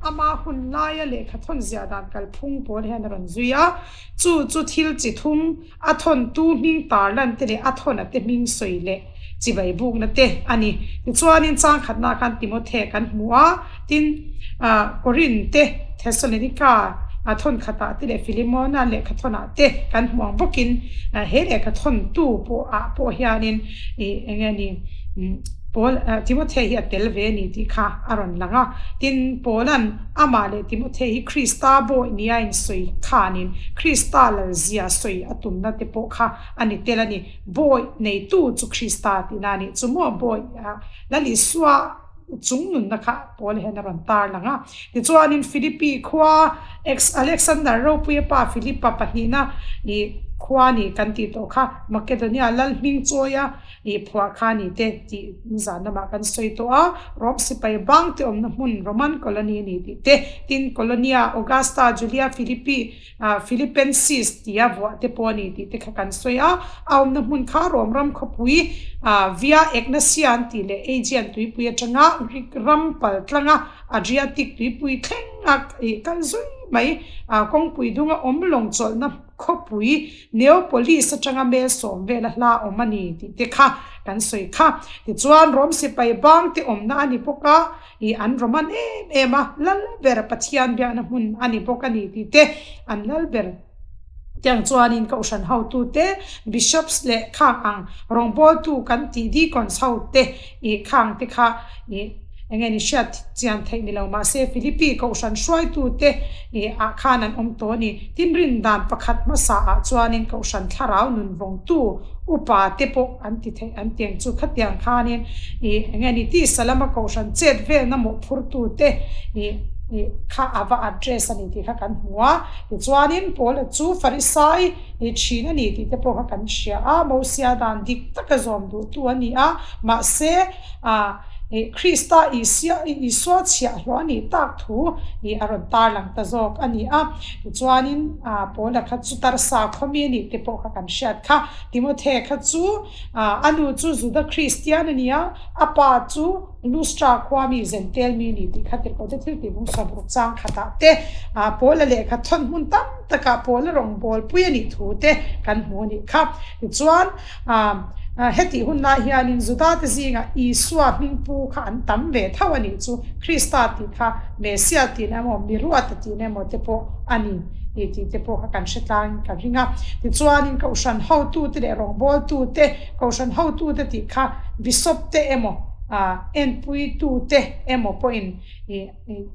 Ama hun laia lehkha thawn ziah dan kalphung pawl hian a rawn zui a, chu chu thil chi thum, a thawntu hming tarlan te leh a thawna te hming sawi leh chibai bukna te a ni. Tichuanin changkhatnaah khan Timothe kan hmu a, tin, Korin te, Thessalonika thawn khatah te leh Filimona lehkha thawnah te kan hmu ang bawkin he lehkha thawntu pawh ah pawh hianin ih eng nge ni Paul Timothe hi a tel ve a ni tih kha a rawn lang a. Tin, Paula'n amah leh Timothe hi Krista bawi nia insawi khanin Krista lalzia sawi a tumna te pawh kha a ni tel a ni. Bawi neitu chu Krista tihna a nih chu maw? Bawi Lal Isua chung nunna kha Paul hian a rawn tar lang a. Tichuanin Philippi khua Alexander ropuia pa Philippa pahnihna khua ni kan tih tawh kha Makedonia lal hming chawia Ih phuah kha ni te tih nizan lamah kan sawi tawh a, Rom sipai bang te awmna hmun Roman colony a ni tih te, tin Colonia Augusta Julia Philippi Philippensis tia vuah te pawh a ni tih te kha kan sawi a, a awmna hmun kha Rom ram khawpui Via Egnatia an tih leh Aegean tuipui atanga Greek ram pal tlanga Adriatic tuipui thlenga ih kal zui mai kawngpui dunga awm lawng chawlhna khawpui Neopolis atanga mel sawm vela hla awm a ni tih te kha kan sawi kha. Tichuan Rom sipai bang te awmna a ni bawk a, ih an Roman em em a, lal ber Pathian biakna hmun a ni bawk a ni tih te an lal ber tiang chuanin Kohhran hotute, Bishops leh khang ang rawngbawltu kan tih Deacons ho te ih khang te kha ih Eng nge ni hriat chian theih ni lo mahse Philippi kohhran hruaitute ih ah khan an awm tawh a ni. Tin rin dan pakhat hmasa ah chuanin kohhran thlarau nun vawngtu upa te pawh an ti theih an tiang chu khatiang khanin ih eng nge ni tisa lama kohhran chet velna mawhphurtute ih ih kha a va address a ni tih kha kan hmu a. Tichuanin Paula chu Farisai ih thin a ni tih te pawh kha kan hria a, Mosia dan dik taka zawm duhtu a ni a, mahse ah Ih Krista Isia Isua chhiahhlawh a nih tak thu ih a rawn tarlang ta zawk a ni a. Tichuanin ah Paula kha chu Tarsa khawmi a nih te pawh kha kan hriat kha. Timothe kha chu ah a nu chu Juda Kristian a ni a, a pa chu Lustra khua mi Zentel mi a ni tih kha tirhkoh te thil tih bung sawm ruk chang khatah te ah Paula lehkha thawn hmun tam takah Paula rawngbawlpui a nih thu te kan hmu a nih kha. Tichuan ah Hetih hun lai hianin Judate zingah Isua hmingpu kha an tam ve tho a nih chu, Krista tih kha Mesia tihna emaw, Miruata tihna emaw te pawh a ni tih te pawh kha kan hre tlangin ka ring a. Tichuanin Kohhran hotute leh rawngbawltute, Kohhran hotute tih kha Bishop te emaw, enpuitute emaw pawhin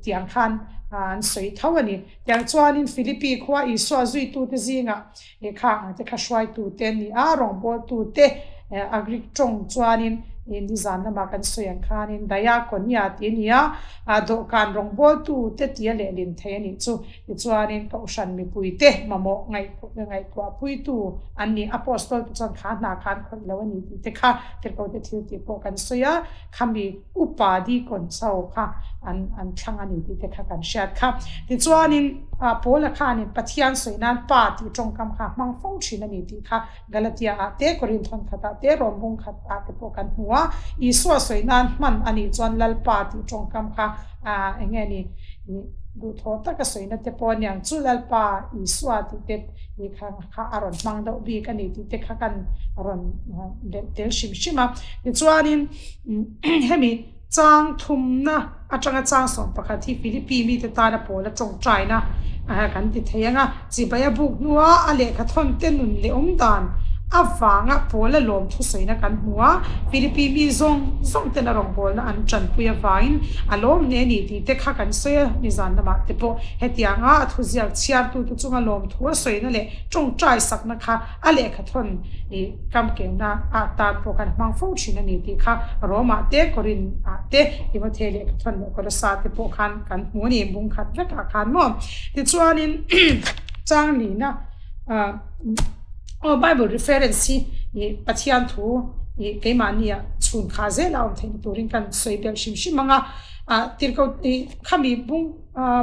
tiang khan an sawi tho a ni. Tiang chuanin Philippi khua Isua zuitute zingah Lehkha ang te kha hruaitu te an ni a, rawngbawltu te a Greek tawng chuanin nizan lamah kan sawi ang khanin diakonia tih a ni a, dawhkan rawngbawltu te tia lehlin thei a nih chu. Tichuanin Kohhran mipui te mamawh ngaihtuahpuitu an ni. Apostol te chuan kha hna khan khawih lo a ni tih te kha tirhkoh te thil tih pawh kan sawi a, khami upa deacon ho kha an an thlang a ni tih te kha kan hriat kha. Tichuanin Paula khanin Pathian sawi nan Pa tih tawngkam kha hmang fo thin a ni tih kha Galatia ah te, Korinth hawn khat ah te, Rom bung khat ah te pawh kan hmu a. Isua sawi nan hman a nih chuan Lalpa tih tawngkam kha eng nge ni duhthawh taka sawina te pawh aniang chu Lalpa Isua tih te Tih kha kha a rawn hmang deuh bik a ni tih te kha kan rawn belh tel hrim hrim a. Tichuanin hemi chang thumna atanga chang 11 hi Philippi mite tana pawla tawngtaina kan ti thei ang a. Chibai a buk hnua a lehkha thawn te nun leh awm dan avanga pawla lawm thusawina kan hmu a. Philippi mi zawng zawng ten a rawngbawlna an tanpui avangin a lawm hle a ni tih te kha kan sawi a nizan lamah te pawh. Hetianga a thuziak chhiartute chunga lawmthu a sawina leh tawngtai sakna kha a lehkha thawn ih kamkeuna ah tan pawh kan hmang fo thin a ni tih kha Rome-ah te, Korin-ah te, Timothea lehkha thawn leh Kolosa te pawh khan kan hmu a ni, bung khat vekah khan maw. Tichuanin Changlina ah aw Bible reference hi ih Pathian thu ih keimahnia chhun kha zela awm theihna turin kan sawi belh hrim hrim ang a, ah tirhkoh ih khami bung.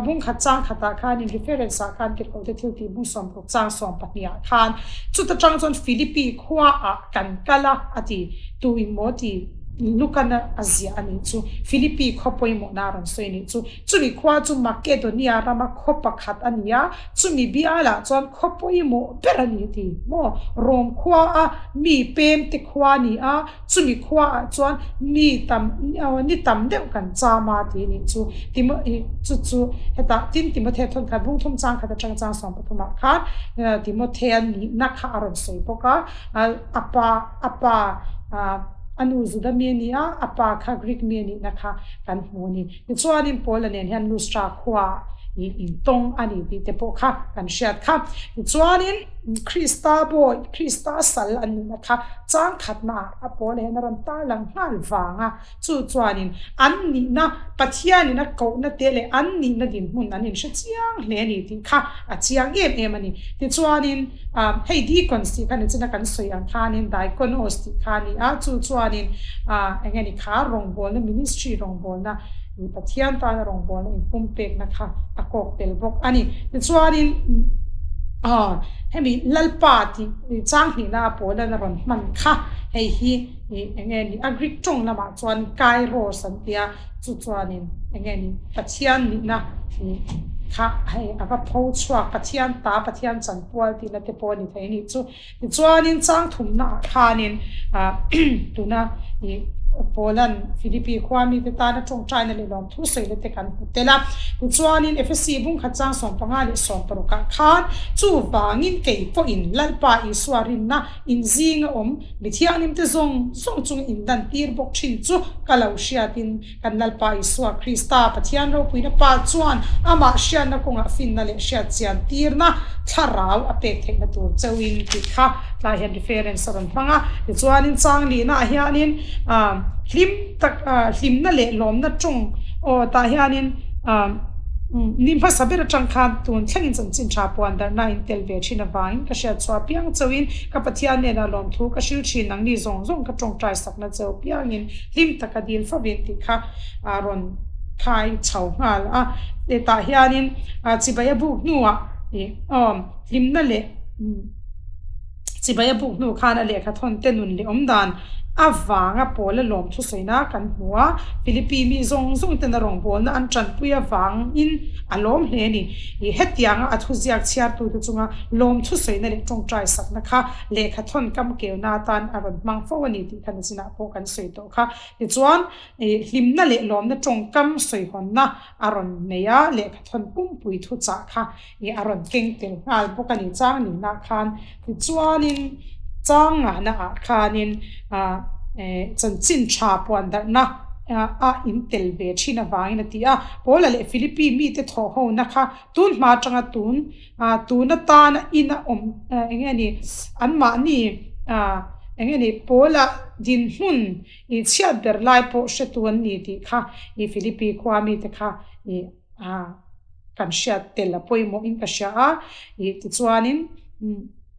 Bung khat chang khatah khanin reference ah khan tirhkohte thil tih bung 60 chang 12 ah khan chuta tang chuan Philippi khua ah kan kal a a ti tu in maw ti. Lukan a ziah a nih chu. Philippi khaw pawimawhna a rawn sawi a nih chu. Chumi khua chu Makedonia rama khaw pakhat a ni a, chumi bialah chuan khaw pawimawh ber a ni ti maw? Rom khua a mi pem te khua a ni a, chumi khua ah chuan mi tam ni tam deuh kan cham a ti a nih chu. Timo chu chu hetah tin Timothea thawn khat bung thum chang khat atanga chang 13 ah khan Timothea nihna kha a rawn sawi bawk a, a pa a pa a nu Juda mi a ni a, a pa kha Greek mi a nihna kha kan hmu a ni. Tichuanin Paula nen hian Lustra khua ih intawng a ni tih te pawh kha kan hriat kha. Tichuanin Krista bawi, Krista sal an nihna kha chang khatnaah a Paula hian a rawn tarlang nghal vang a. Chu chuanin an nihna, Pathianin a kohna te leh an nihna dinhmun an inhre chiang hle a ni tih kha a chiang em em a ni. Tichuanin hei deacons tih kha nichina kan sawi ang khanin diakonos tih kha a ni a, chu chuanin eng nge ni kha rawngbawlna ministry rawngbawlna ih Pathian tana rawngbawlna inpumpekna kha a kawk tel bawk a ni. Tichuanin hemi Lalpa tih chang hnihna a pawlan a rawn hman kha hei hi ih eng nge ni a Greek tawng lamah chuan kairos an ti a, chu chuanin eng nge ni Pathian nihna ih kha hei a va pho chhuak Pathian ta Pathian chanpual tihna te pawh a ni thei a nih chu. Tichuanin chang thumna ah khanin ah tuna ih Paula'n Philippi khua mite tana tawngtaina leh lawmthu sawina te kan hmu tel a. Tichuanin Ephesi bungkhat chang 15 leh 16 ah khan chuvangin kei pawhin Lalpa Isua rinna inzinga awm mi thianghlimte zawng zawng chunga indan tir bawk thin chu ka lo hriatin Kan Lalpa Isua Krista, Pathian ropuina Pa chuan amah hriatna kawngah finna leh hriat chian tirna thlarau a pek theihna tur chauhin tih kha tlai hian reference a rawn hmang a. Tichuanin chang lihnaah hianin hlim tak hlimna leh lawmna tawng aw tah hianin ni hmasa ber atang khan tun thlengin chanchin tha puan darhna in tel ve thin avangin ka hriat chhuah piang chauhin ka Pathian hnenah lawmthu ka hril thin nangni zawng zawng ka tawngtai sakna cheu piangin hlim taka dil fovin tih kha a rawn khai chho nghal a. Hetah hianin chibai a buk hnuah ih awm hlimna leh chibai a buk hnu khan a lehkha thawn te nun leh awm dan avanga pawl a lawm thusawiina kan hmu a. Philippi mi zawng zawng ten a rawngbawlna an tanpui avangin a lawm hle a ni. Ih hetianga a thuziak chhiartute chunga lawm thusawiina leh tawngtai sakna kha lehkha thawn kam keuna atan a rawn hmang fo a ni tih kha nachinah pawh kan sawi tawh kha. Tichuan, ih hlimna leh lawmna tawngkam sawihawnna a rawn nei a, lehkha thawn pumpui thuchah kha ih a rawn keng tel nghal bawk a ni chang nihna khan. Tichuanin, chang ngahnaah khanin ah eh chanchin tha puan darhna a in tel ve thin avangin a ti a. Paula leh Philippi mite thawh hona kha tun hma atanga tun ah tun atana ina awm eng nge ni anmahni ah eng nge ni Paula dinhmun ih chhiat ber lai pawh hretu an ni tih kha ih Philippi khua mite kha ih ah kan hriat tel a pawimawh in ka hria a ih tichuanin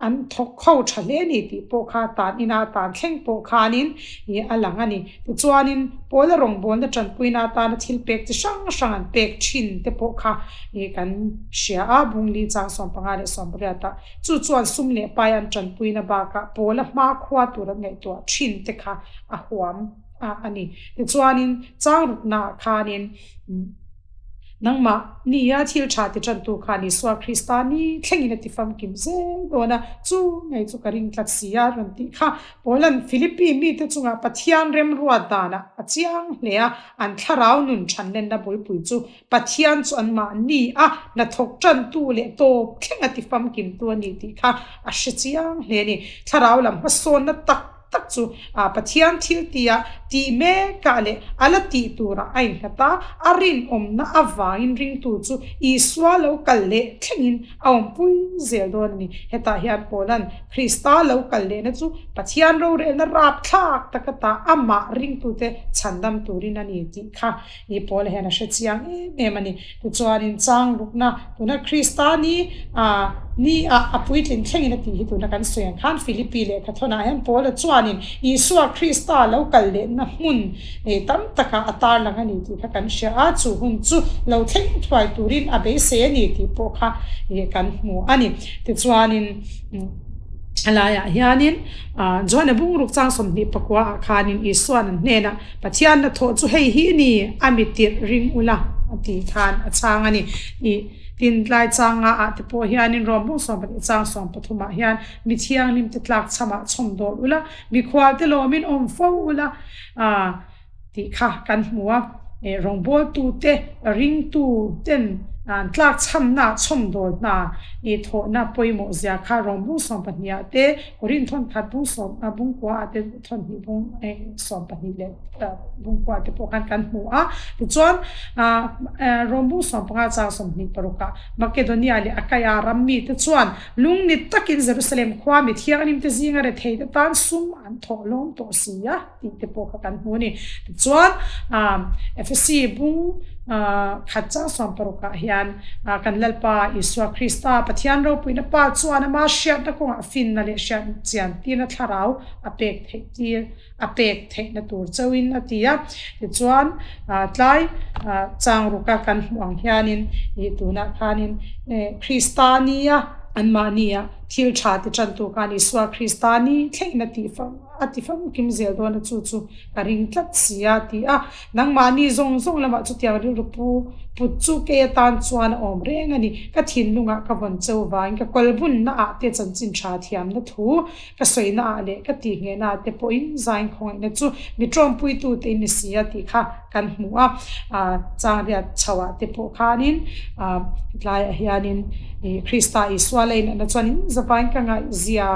an thawk ho tha hle a ni tih pawh kha tan ina tan thleng pawh khanin ih a lang a ni. Tichuanin Paula rawngbawlna tanpuina atana thil pek chi hrang hrang an pek thin te pawh kha ih kan hria a, Bungli chang 15 leh 18 ah chu chuan sum leh pai an tanpuina bakah Paula hmakhua tur an ngaihtuah thin te kha a huam a a ni. Tichuanin chang ruknaah khanin. Nangmah nia thil tha ti tantu khan Isua Krista ni thlengin a ti famkim zel dawn a, chu ngei chu ka ring tlat si a rawn tih kha. Paula'n Philippi mite chungah Pathian remruat danah a chiang hle a, an thlarau nun thanlenna bulpui chu Pathian chu anmahni a hnathawk tantu leh tawp thleng a ti famkimtu a ni tih kha a hre chiang hle a ni. Thlarau lam hmasawnna tak tak chu Pathian thil tia tih mekah leh a la tih turah a innghat a, a rinawmna avangin ringtu chu Isua lo kal leh thlengin a awmpui zel dawn a ni. Hetah hian Paula'n Krista lo kal lehna chu Pathian rorelna rapthlak taka ta amah ringtute chhandam turin a ni tih kha i Paula hian a hre chiang em em a ni. Tichuanin chang rukna tuna Krista ni ah ni ah a puitlin thlengin a tih hi tuna kan sawi ang khan Philippi lehkha thawnah hian Paula chuanin Isua Krista lo kal lehna hmun tam takah a tarlang a ni tih kha kan hria a, chu hun chu lo thleng thuai turin a beisei a ni tih pawh kha kan hmu a ni. Tichuanin. A laiah hianin Johana bungruk chang 29 ah khanin Isua'n an hnenah, Pathian hnathawh chu hei hi ni, a mi tirh ring ula a tih khan a chhang a ni. Ih tin tlai changa ah te pawh hianin Rom bung 12 chang 13 ah hian mi thianghlim te tlak chhamah chhawm dawl ula, mikhual te lawmin awm fo ula tih kha kan hmu a, rawngbawltute, ringtuten an tlakchhamna chhawmdawl hna ih thawhna pawimawh zia kha rawngbung 12 ah te, Korin thawnkhat bung sawm bungkua ah te thawnhnih bung 12 leh bungkua te pawh khan kan hmu a. Tichuan rawngbung 15 chang 26 ah Makedonia leh Akaia ram mite chuan lungni takin Jerusalem khua mi thianghlimte zinga retheite tan sum an thawh lawm tawh si a. tih te pawh kha kan hmu a ni. Tichuan Efesi bung khat chang 16 ah hian kan Lalpa Isua Krista Pathian ropuina Pa chuan ama hriatna kawngah finna leh hriat chian tirna thlarau a pek theih tir a pek theihna tur chauhin a ti a. Tichuan tlai chang ruka kan hmuh ang hianin ih tunah khanin Krista nia anmahnia thil tha ti tantu khan Isua Krista ni thlengin a tih fo. A ti famkim zel dawn a chu chu ka ring tlat si a ti a. Nangmahni zawng zawng lamah chutiang rilru pu put chu kei atan chuan a awm reng a ni. Ka thinlungah ka vawn cheu vangin ka kawlbunna ah te chanchin tha thiamna thu ka sawina ah leh ka tihnghehna ah te pawhin zain khawngaihna chu mi tawmpuitu te in ni si a tih kha kan hmu a. Changriat chho ah te pawh khanin tlaiah hianin Krista Isua leinatna chuanin zavain ka ngaihzia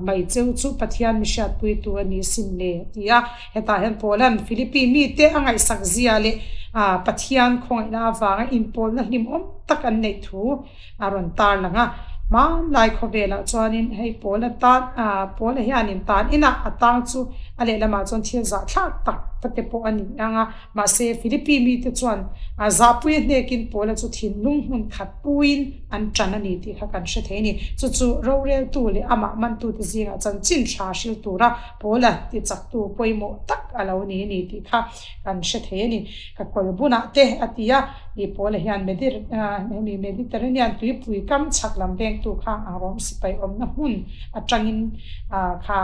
mai cheu chu Pathian mi hriatpuitu a ni sin le a ti a. Hetah hian Paula'n Philippi mite a ngaihsak zia leh Pathian khawngaihna avanga inpawlna hlimawm tak an neih thu a rawn tar lang a. Hmanlai khawvelah chuanin hei Paula tan Paula hianin tan inah a tang chu a lehlamah chuan thil zahthlak tak te pawh a ni ang a. Mahse Philippi mite chuan zahpui a hnekin Paula chu thinlung hmun khat puiin an tan a ni tih kha kan hre thei a ni. Chu chu roreltu leh amah mantute zingah chanchin tha hril tura Paula tichaktu pawimawh tak a lo ni a ni tih kha kan hre thei a ni. Ka kawl bunah te a ti a, i Paula hian hemi Mediterranean tuipui kam chhak lam vengtu kha ang rawng sipai awmna hmun atangin kha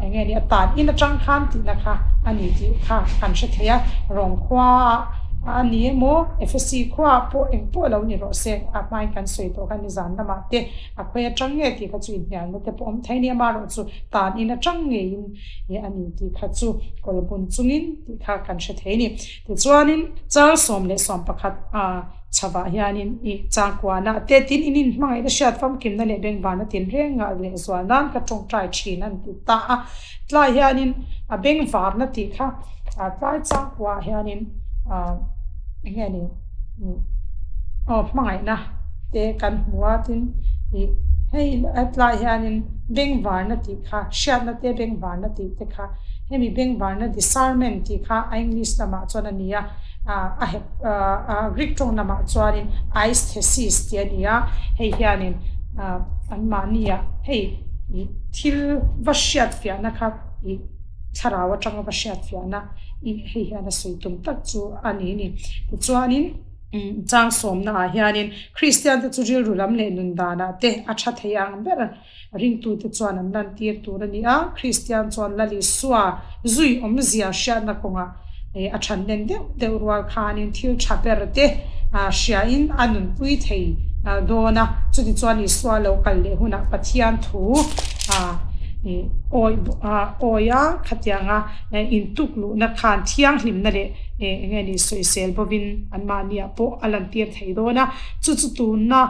eng nge ni a tan in atang khan tihna kha a ni tih kha kan hre thei a, Rom khua a ni emaw Efesi khua pawh eng pawh lo ni rawh se a hmain kan sawi tawh kha nizan lamah te a khawi atang nge tih kha chu inhnialna te pawh awm thei a ni amaherawh chu tan in atang ngeiin nge a ni tih kha chu kawlbun chungin tih kha kan hre thei a ni. Tichuanin chang 11 a chhavah hianin i changkuanah te tin in inhmangaihna hriat famkimna leh bengvarna tinrengah leh zual nan ka tawngtai thin an ti ta a. Tlai hianin a bengvarna tih kha tlai changkuaah hianin eng nge ni aw hmangaihna te kan hmu a tin ih hei tlai hianin bengvarna tih kha hriatna te bengvarna tih te kha hemi bengvarna discernment tih kha a English lamah chuan a ni a a hep ah Greek tawng lamah chuanin aisthesis tih a ni a hei hianin anmahnia hei ih thil va hriat fiahna kha ih thlarau atanga va hriat fiahna ih hei hian a sawi tum tak chu a ni a ni tichuanin. Chang sawmnaah hianin Kristiante chu rilru lam leh nun danah te a tha thei ang ber ringtute chuan an lantir tur a ni a. Kristian chuan Lal Isua zui awmzia hriatna kawngah a than nen deuh deuh rual khanin thil tha ber te hriain a nunpui thei dawn a. Chutichuan Isua lo kal leh hunah Pathian thu awi a khatianga intukluhna khan thianghlimna leh eng nge ni sawisel bovin anmahniah pawh a lantir thei dawn a, chu chu tunna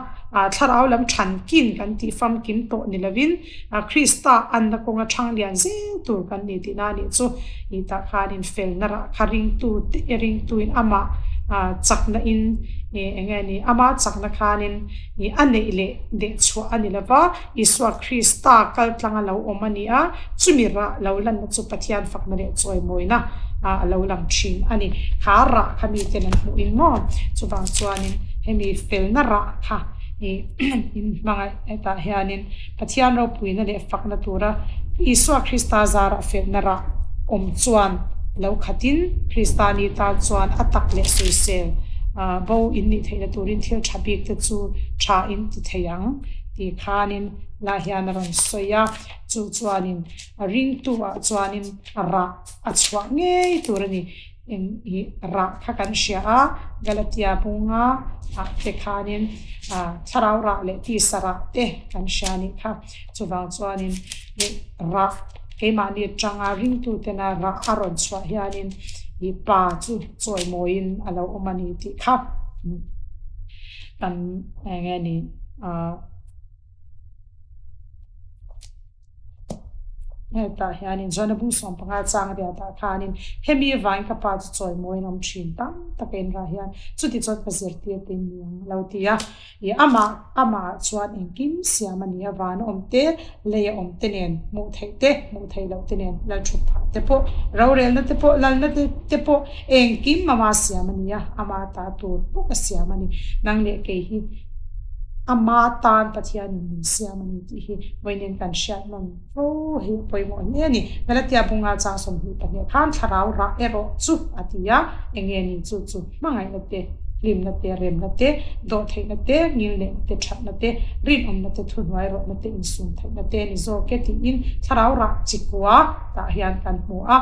thlarau lam thankin kan tih famkim tawh ni lovin Krista anna kawnga thang lian zel tur kan ni tihna a nih chu. Ih tah khanin felna rah kha ringtu te ringtuin amah chakna in eng nge ni ama chakna khanin a neih leh deh chhuah a ni lova, Isua Krista kal tlanga lo awm a ni a, chumi rah lo lanna chu Pathian fakna leh chawimawina a lo lang thin a ni. Kha rah kha miten an hmuh in maw? Chuvang chuanin hemi felna rah kha in hmangaih hetah hianin Pathian ropuina leh fakna tura Isua Krista zarah felna rah awm chuan lo khatin Krista ni tan chuan a tak leh sawisel bo in nih theihna turin thil tha bik te chu tha in ti thei ang. Tih khanin lah hian a rawn sawi a, chu chuanin a ringtu ah chuanin rah a chhuah ngei tur a ni. Eng ih rah kha kan hria a, Galatia bunga ah te khanin ah thlarau rah leh tisa rah te kan hria a nih kha. Chuvang chuanin ih rah keimahni atanga ringtu tena rah a rawn chhuah hianin ih pa chu chawimawiin a lo awm a ni tih kha kan eng nge ni ah Hetah hianin John-a bung 15 chang riah tah khanin hemi avangin ka pa chu chawimawiin awm thin tam taka inrah hian chuti chuan ka zirtir te in ni ang a lo ti a. Ih amah amahah chuan engkim siam a ni a, vana awm te, leia awm te nen hmuh theih te, hmuh theih loh te nen lalthut phah te pawh, rorelna te pawh, lalna te te pawh engkim ama siam a ni a, ama ta tur bawk a siam a ni. Nang leh kei hi. Ama tan Pathianin min siam a ni tih hi vawiin kan hriat nawn fo hi a pawimawh hle a ni. Galatia bunga chang 22 khan thlarau rah erawh chu a ti a, eng nge ni chu chu hmangaihna te, hlimna te, remna te, dawhtheihna te, ngilnehna te, thatna te, rinawmna te, thuhnuai rawhna te, insumtheihna te ni zawk e tiin thlarau rah chi kua tah hian kan hmu a.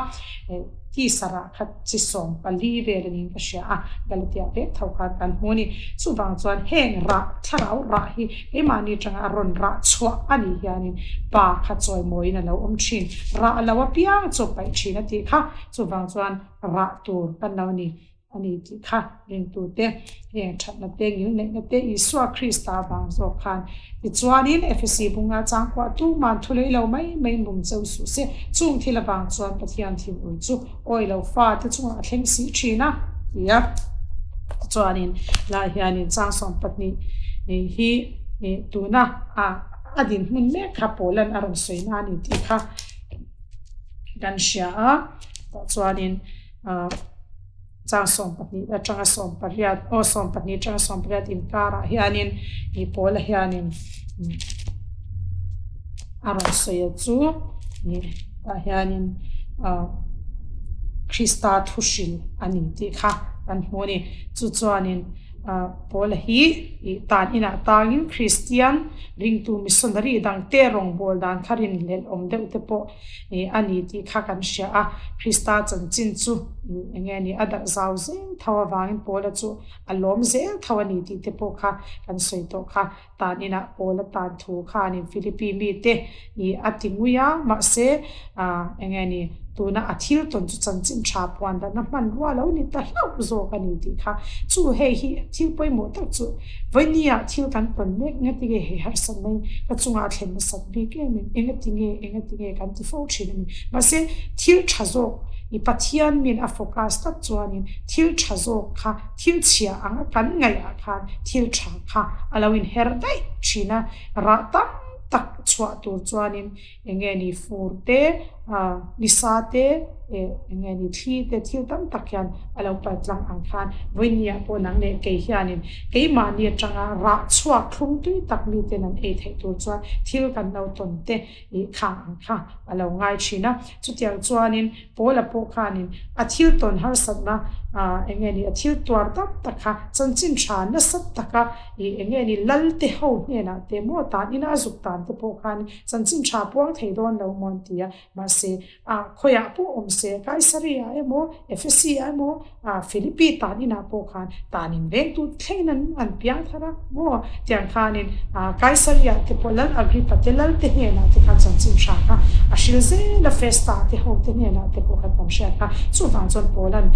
Tisa rah kha chi 14 vel a niin ka hria a, Galatia vek tho khan kan hmu a ni. Chuvang chuan heng rah, thlarau rah hi keimahni atanga a rawn rah chhuah a nih hianin pa kha chawimawiin a lo awm thin. Rah lo apiang chu paih thin a tih kha. Chuvang chuan rah tur kan lo ni a ni tih kha ringtute heng thatna te, ngilneihna te Isua Krista avang zawk khan tichuanin Efesi bunga changkuah tuman thu lei lo mai mai mum cheu suh se. Chung thil avang chuan Pathian thinur chu awi lo fate chungah a thleng si thin a ti a. Tichuanin lai hianin chang 12 hi tuna a dinhmun mek kha Paulan a rawn sawi na a ni tih kha kan hria a. Tah chuanin. Chang 12 atanga 18 aw 12 atanga 18 inkarah hianin ih Paula hianin a rawn sawi a chu ih tah hianin ah Krista thu hrilh a ni tih kha kan hmu a ni. Chu chuanin. Paula hi ih tan inah tangin Kristian ringtu missionary dangte rawngbâwl dan kha rinhlelh awm deuh te pawh ih a ni tih kha kan hria a. Krista chanchin chu ih eng nge ni a darh zau zel tho avangin Paula chu a lawm zel tho a ni tih te pawh kha kan sawi tawh kha. Tan inah Paula tan thu khanin Philippi mite ih a ti ngui a, mahse ah eng nge ni tuna a thil tawn chu chanchin tha puan dahna hmanrua lo ni ta hlauh zawk a ni tih kha chu hei hi thil pawimawh tak chu vawinia thil kan tawn mek engati nge hei harsat mai ka chungah a thlen nasat bik em em engati nge engati nge kan ti fo thin a ni mahse thil tha zawk i Pathian min a focus tak chuanin thil tha zawk kha thil chhia anga kan ngaihah khan thil tha kha a lo inher daih thin a, rah tam tak chhuah tur chuanin eng nge ni fur te ah nisa te eh eng nge ni thli te thil tam tak hian a lo pal tlang ang khan vawinia pawh nang leh kei hianin keimahni atanga rah chhuak thlum tui tak miten an ei theih tur chuan thil kan lo tawn te ih khang ang kha a lo ngai thin a, chutiang chuanin Paula pawh khanin a thil tawn harsatna ah eng nge ni a thil tuar tam tak kha chanchin tha nasa taka ih eng nge ni lal te ho hnenah te maw tan ina a zuk tan te pawh khan chanchin tha puang thei dawn lo maw an ti a, mahse ah khawiah pawh awm se Kaisaria emaw Ephesi ah emaw ah Philippi tan inah pawh khan tan in vengtu thlengin an an piang thar a maw tiang khanin ah Kaisaria te pawh lal Agrippa te lal te hnenah te khan chanchin tha kha a hril zel a Festa te ho te hnenah te pawh khan kan hriat kha chuvang chuan Paula'n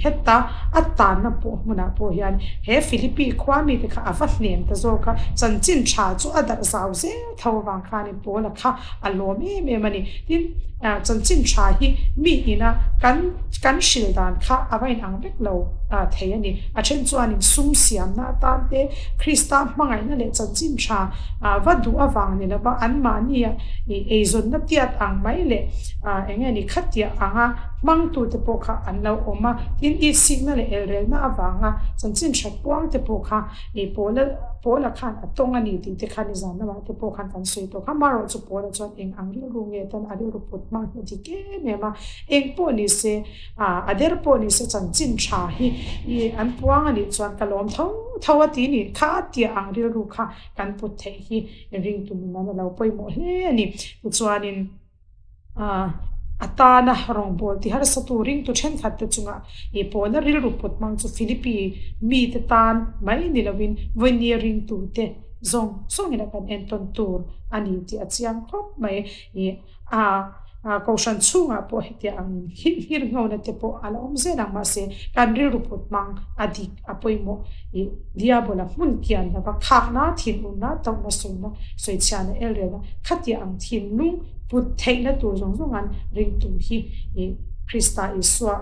heta a tanna pawh hmunah pawh hian he Philippi khua mite kha a va hnem ta zawk a chanchin tha chu a darh zau zel tho avang khanin Paula kha a lawm em em a ni. Tin, chanchin tha hi mi ina kan kan hril dan kha a va inang vek lo thei a ni. A then chuanin sum siamna atan te, Krista hmangaihna leh chanchin tha va duh avang ni lova anmahnia eizawnna tiat ang mai leh eng nge ni khatiah anga hmangtute pawh kha an lo awm a. Tin, itsikna leh elrelna avanga chanchin tha puangte pawh kha Pawla Pawla khan a tawng a ni tih te kha nizan lamah te pawh khan kan sawi tawh kha. Amaherawh chu Pawla chuan eng ang rilru nge tan a rilru put hmang hi a dik em em a, eng pawh ni se a der pawh ni se chanchin tha hi an puang a nih chuan ka lawm tho tho a ti nih kha tia ang rilru kha kan put theih hi ringtu nun a lo pawimawh hle a ni. Tichuanin a tana rawngbâwl ti harsa tu ringtu thenkhat te chungah ih pawhna rilru put hmang chu Philippi mite tan mai ni lovin vawinia ringtu te zawng zawngin a kan entawn tur a ni tih a chiang khawp mai. Ih a Kohhran chhungah pawh hetiang angin nghilh nghona te pawh a la awm zel ang mahse kan rilru put hmang a dik a pawimawh ih Diabola hmun kian lova khakna thinurna tauhna sawina sawichhiahna elrelna khatiang ang thinlung put theihna tur zawng zawng an ringtu hi ih Krista Isua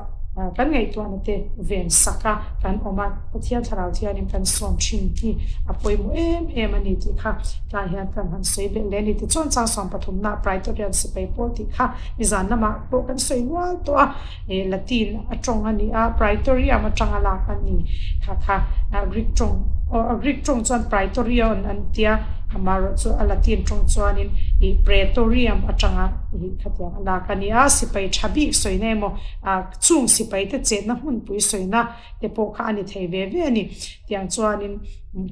kan ngaihtuahna te ven sak a kan awm a, Pathian Thlarau thianin kan sawm thin hi a pawimawh em em a ni tih kha tlai hian kan han sawi belh leh a ni. Tichuan chang sawm pathumna Praetorian sipai pawl tih kha nizan lamah pawh kan sawi nual tawh a, ih Latin a tawng a ni a, Praetorium atanga lak a ni kha kha Greek tawng aw Greek tawng chuan Praetorion an tia amaherawh chu a Latin tawng chuanin ih Praetorium atanga ih khatiang a lak a ni a, sipai tha bik sawina emaw ah chung sipai te chenna hmunpui sawina te pawh kha a ni thei ve ve a ni. Tiang chuanin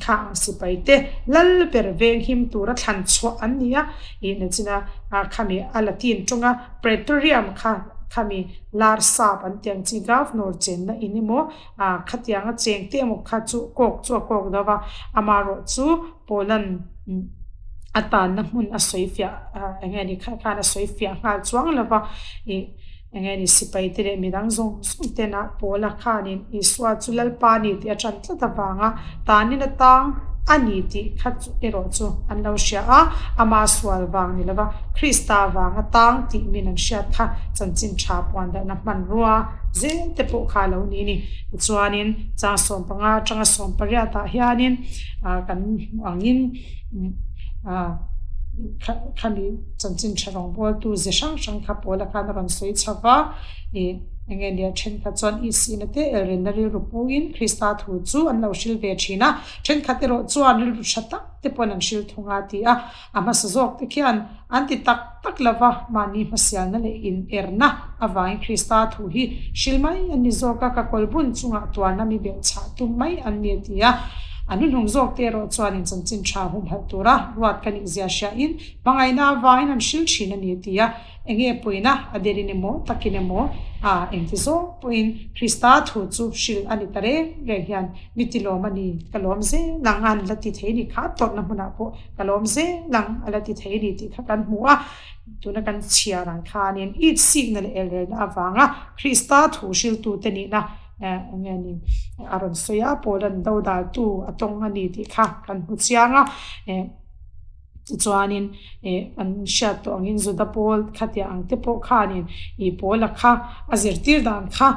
kha ang sipai te lal ber veng him tura thlan chhuah an ni a, ih nachina ah khami a Latin tawnga Praetorium kha khami lar sap an tih ang chi governor chenna in emaw ah khatianga cheng te emaw kha chu kawk chu a kawk deuh a, amaherawh chu Poland a tanna hmun a sawi fiah ah eng nge ni kha khan a sawi fiah nghal chuang lo va ih eng nge ni sipai te leh midang zawng zawng tena Paula khanin Isua chu Lalpa a ni tih a ṭan tlat avanga tanin a tang a ni tih kha chu erawh chu an lo hria a, ama sual vang ni lova Krista vanga tang tih min an hriat kha chanchin tha puan dahna hmanrua zel te pawh kha a lo ni ni. Tichuanin chang 15 atanga 18 ah hianin kan hmuh angin khami chanchin tha rawngbawltu ze hrang hrang kha Paula khan a rawn sawi chho va, ih eng nge nia thenkhat chuan Isina te elrenna rilru puin Krista thu chu an lo hril ve thin a, thenkhat erawh chuan rilru tha tak te pawn an hril thung a ti a, a hmasa zawk te khian an ti tak tak lo va, mahni hmasialna leh inerna avangin Krista thu hi hril mai an ni zawk a, ka kawlbun chungah tuarna mi belh chhah tum mai an ni a ti a, a hnuhnung zawk te erawh chuanin chanchin tha humhalh tura ruat ka nih zia hriain hmangaihna avangin an hril thin a ni a ti a. Eng nge puina a derin emaw takin emaw a engti zawk pawhin Krista thu chu hrilh a ni ta reng reng hian mi ti lawm a ni, ka lawm zel ang an la ti thei ni kha tawrhna hmunah pawh ka lawm zel ang a la ti thei ni tih kha kan hmu a. Tuna kan chhiar ang khanin it sikna leh elrelna avanga Krista thu hriltute nihna eng nge ni a rawn sawi a, Paula'n dodaltu a tawng a ni tih kha kan hmu chiang a. Tichuanin ih an hriat tawh angin Juda pawl khatiang ang te pawh khanin ih Paula kha a zirtir dan kha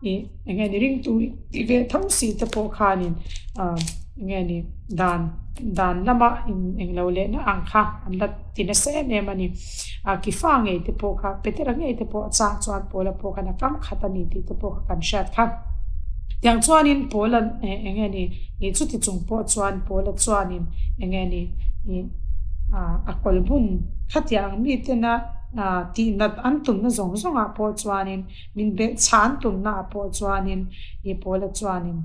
ih eng nge ni ringtu tih ve tho si te pawh khanin ah eng nge ni dan dan lama in englo lehna ang kha an la ti nasa em em a ni. Ah Kifa ngei te pawh kha Petera ngei te pawh a chang chuan Paula pawh khan a kam khat a ni tih te pawh kha kan hriat kha. Tiang chuanin Paula eng nge ni ih chuti chung pawh chuan Paula chuanin eng nge ni ih a kawlbun khatiang mi tena tihnat an tumna zawng zawngah pawh chuanin min belh chhan an tumna ah pawh chuanin ih Paula chuanin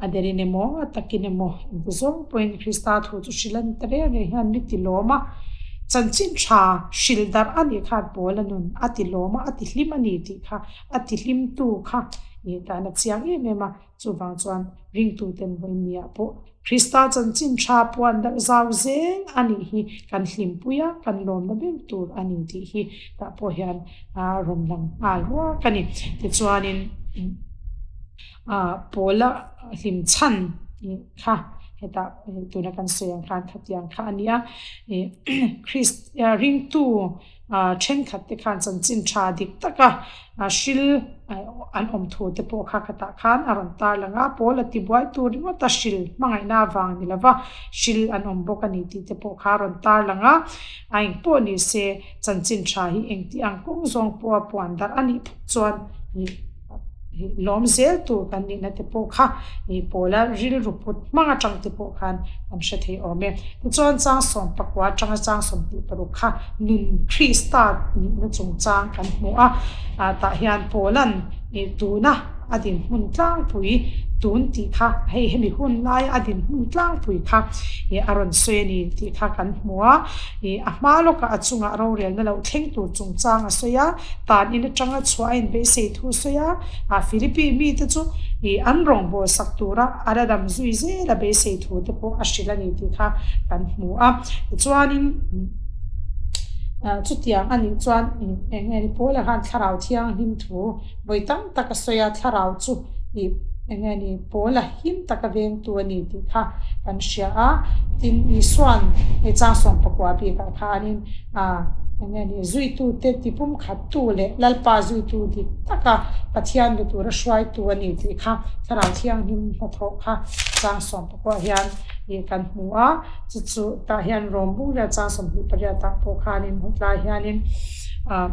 a derin emaw a takin emaw engti zawng pawhin Krista thu chu hrilh a ni ta reng reng hian mi ti lawm a, chanchin tha hrilh darh a nih khan Paula nun a ti lawm a, a ti hlim a ni tih kha a ti hlimtu kha ih dan a chiang em em a, chuvang chuan ringtuten vawinia pawh Krista chanchin tha puan darh zau zel a nih hi kan hlimpui a, kan lawmna ber tur a ni tih hi tah pawh hian a rawn lang nghal ruak a ni. Tichuanin Paula hlim chhan kha hetah tuna kan sawi ang khan khatiang kha a ni a, Krist ringtu Thenkhat te khan chanchin tha dik taka hril an awm thu te pawh kha khatah khan a rawn tar lang a, Paul a tibuai tur ringawt a hril hmangaihna avang ni lova hril an awm bawk a ni tih te pawh kha a rawn tar lang a, a eng pawh ni se chanchin tha hi engti ang kawng zawng pawha puan darh a nih phawt chuan Lawm zel tur kan nihna te pawh kha ih Pawla rilru put hmang atang te pawh khan kan hre thei awm e. Tichuan chang 19 atanga chang 26 kha nun Krista nihna chungchang kan hmu a, tah hian Pawla'n ih tuna. a dinhmun tlangpui tun tih kha hei hemi hun laia a dinhmun tlangpui kha ih a rawn sawi a ni tih kha kan hmu a, ih a hma lawkah a chungah rorelna loh thleng tur chungchang a sawi a, tan in atanga chhuah a inbeisei thu a sawi a, ah Philippi mite chu ih an rawngbâwl sak tura a la dam zui zel a beisei thu te pawh a hrilh a ni tih kha kan hmu a, tichuanin. Chutiang a nih chuan eng nge ni Paula khan thlarau thianghlim thu vawi tam tak a sawi a, thlarau chu ih eng nge ni Paula him taka vengtu a ni tih kha kan hria a. Tin, Isua'n hei chang sawmpakua bikah khanin ah eng nge ni zuitute tipumkhattu leh Lalpa zuitu dik taka Pathian be tura hruaitu a ni tih kha thlarau thianghlim hnathawh kha chang sawmpakua Pawh hian ih kan hmu a, chu chu tah hian rawng bung vel chang 28 ah pawh khanin hetlai hianin ah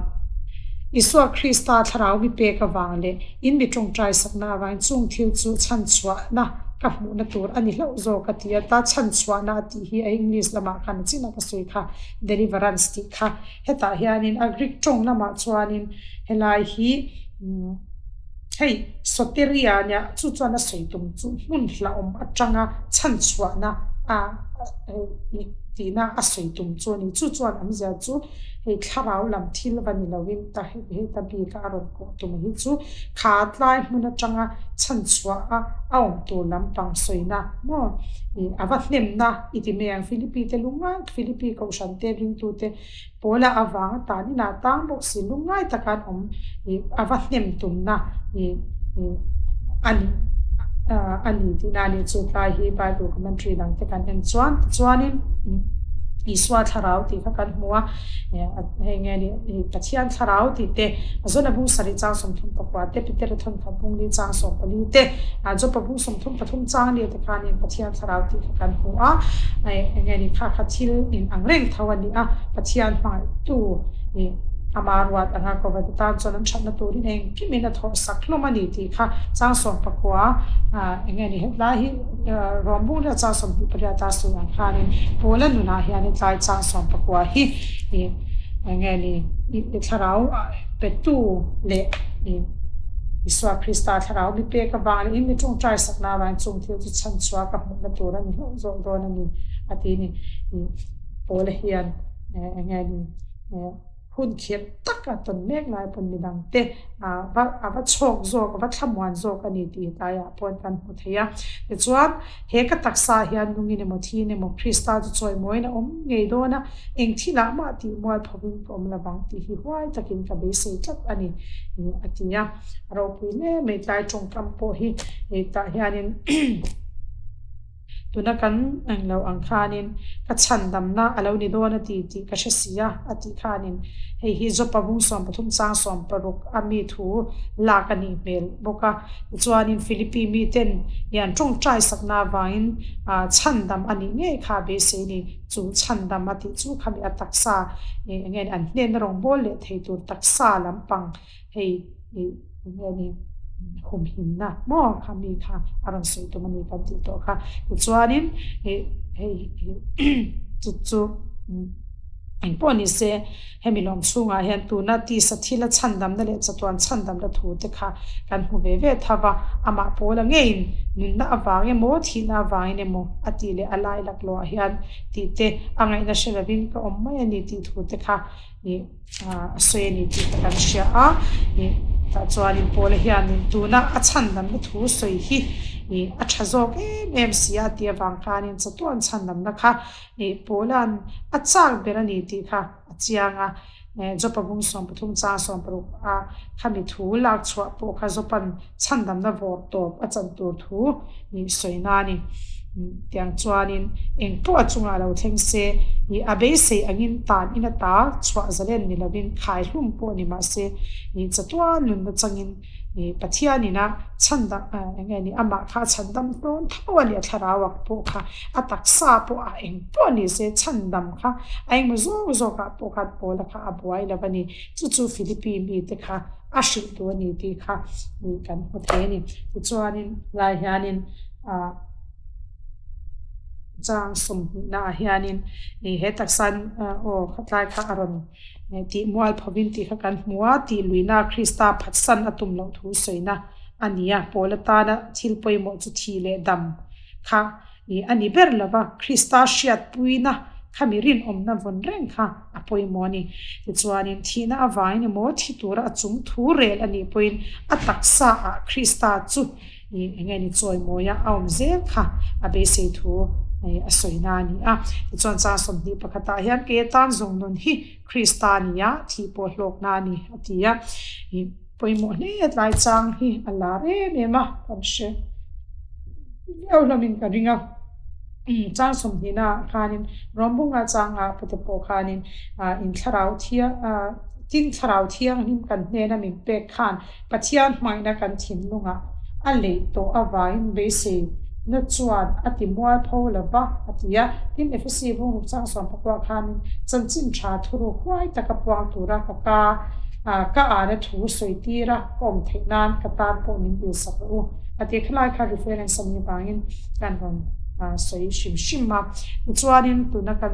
Isua Krista thlarau mi pek avang leh in mi tawngtai sakna avangin chung thil chu chhanchhuahna ka hmuhna tur a ni hlauh zawk a ti a, ta chhanchhuahna a tih hi a English lamah khan a chin a ka sawi kha deliverance tih kha hetah hianin a Greek tawng lamah chuanin helai hi umm. Hei, Soteria nia chu chuan a sawi tum chu hmun hlauhawm atanga chhanchhuahna a tihna a sawi tum chu a ni. Chu chuan awmzia chu hei thlarau lam thil va ni loin ta heta bika a rawn kawh tum hi chu kha tlai hmun atanga chhanchhuah a a awm tur lampang sawina maw ih a va hnemna i ti mai ang. Philippi te lungngai Philippi kohhran te ringtute Pawla avanga tan inah tang bawk si lungngai taka an awm ih a va hnem tumna ih ih a ni a ni tihna a ni. Chu tlai hi Bible commentary dang te kan en chuan tichuanin Isua thlarau tih kha kan hmu a, hei nge ni ih Pathian thlarau tih te Zona bung sarih chang 34 te Petera thawnthaw bung li chang 14 te Jopa bung 33 chang li te khanin Pathian thlarau tih kha kan hmu a, eng nge ni kha kha thil in ang reng tho a ni a, Pathian hmangaihtu ih ama ruat anga Kovate tan chuan an thatna turin engkimin a thawh sak hlawm a ni tih kha chang 19 eng nge ni hetlai hi Rawmbung leh chang 28 a sawi ang khanin Paula nunah hian hetlai chang 19 hi ih eng nge ni ih thlarau petu leh ih Isua Krista thlarau mi pek avang leh in mi tawngtai sakna avangin chung thil chu chhanchhuah ka hmuhna tur a ni hlauh zawk dawn a ni a ti ni. Ih Paula hian eng nge ni hun khirh tak a tawn mek lai pawn midang te a va a va chhawk zawk a va thlamuan zawk a ni tih tlaiah pawh kan hmu thei a. Tichuan he ka taksa hian nungin emaw thiin emaw Krista chu chawimawiin a awm ngei dawn a, Eng thilah mah tih mual phovin ka awm lovang tih hi huai takin ka beisei tlat a ni, a ti a. A ropui hle mai tlai tawngkam pawh hi tah hianin tuna kan eng lo ang khanin ka chhandamna a lo ni dawn a ti tih ka hre si a, a tih khanin hei hi Jopa bung 13 chang 16 a mi thu lak a nih hmel bawk a. Tichuanin Philippi miten i an tawngtai sakna avangin chhandam a nih ngei kha a beisei a ni. Chu chhandam a tih chu khami a taksa ih eng nge ni an hnenna rawngbâwl leh thei tur taksa lampang hei ih eng nge ni humhimna maw khami kha a rawn sawi tum a ni kan tih tawh kha. Tichuanin ih hei ih chu chu engpawh ni se Hemi lawm chhungah hian tuna tisa thila chhandamna leh chatuan chhandamna thu te kha kan hmu ve ve tho va, amah pawla ngeiin nunna avang emaw thihna avangin emaw a tih leh a lai laklawhah hian tih te a ngaihna hre lovin ka awm mai a ni tih thu te kha ih a sawi a ni tih te kan hria a, ih tah chuanin pawla hianin tuna a chhandamna thu sawi hi ih a tha zawk em em si a tih avang khanin chatuan chhandamna kha Ih Paula'n a chak ber a ni tih kha a chiang a, Jopa bung 13 chang 16 a khami thu lak chhuah pawh kha Jopa'n chhandamna vawr tawp a chan tur thu nih sawina a ni. Tiang chuanin eng pawh a chungah lo thleng se, ih a beisei angin tan in ata chhuah zalen ni lovin khaihlum pawh ni mah se, ih chatuan nunna changin Ih Pathianin a chhandam eng nge ni amah kha a chhandam dawn tho a ni a thlarau ah pawh kha a taksa pawh a eng pawh ni se chhandam kha a engmaw zawk zawk ah pawh khan Paula kha a buai lo a ni chu chu Philippi mi te kha a hrilh duh a ni tih kha ih kan hmu thei a ni tichuanin lai hianin ah chang 20 ah hianin ih he taksa aw khatlai kha a rawn Tih mual phovin tih kha kan hmu a, tih luihna Krista phatsan a tum loh thu sawina a ni a. Pawl atana thil pawimawh chu thih leh dam kha a ni ber lo va, Krista hriatpuina kha mi rinawmna vawn reng kha a pawimawh a ni. Tichuanin thihna avangin emaw thi tura a chung thu rel a nih pawhin a taksa ah Krista chu eng nge ni chawimawia a awm zel kha a beisei thu a sawina a ni a. Tichuan chang 21 ah hian kei atan zawng nun hi Krista a ni a, thih pawh hlawkna a ni a ti a. Pawimawh hle tlai chang hi a lar em em a, kan hre viau hlawmin ka ring a. Chang 20 ah khanin Rawmbunga changa pute pawh khanin in thlarau thiang tin thlarau thianghlim kan hnena min pek khan Pathian hmangaihna kan thinlungah a leih tawh avangin beisei na chuan a ti mualpho lo va a ti a. Tin Efesi vungruk chang 19 khanin chanchin tha thuruk huai taka puang tura ka ka ka ana thu sawi tir a, ka awm theih nan ka tan pawh min dilsak rawh u a ti. Khalai kha reference a nih avangin kan rawn sawi hrim hrim a. Tichuanin tuna kan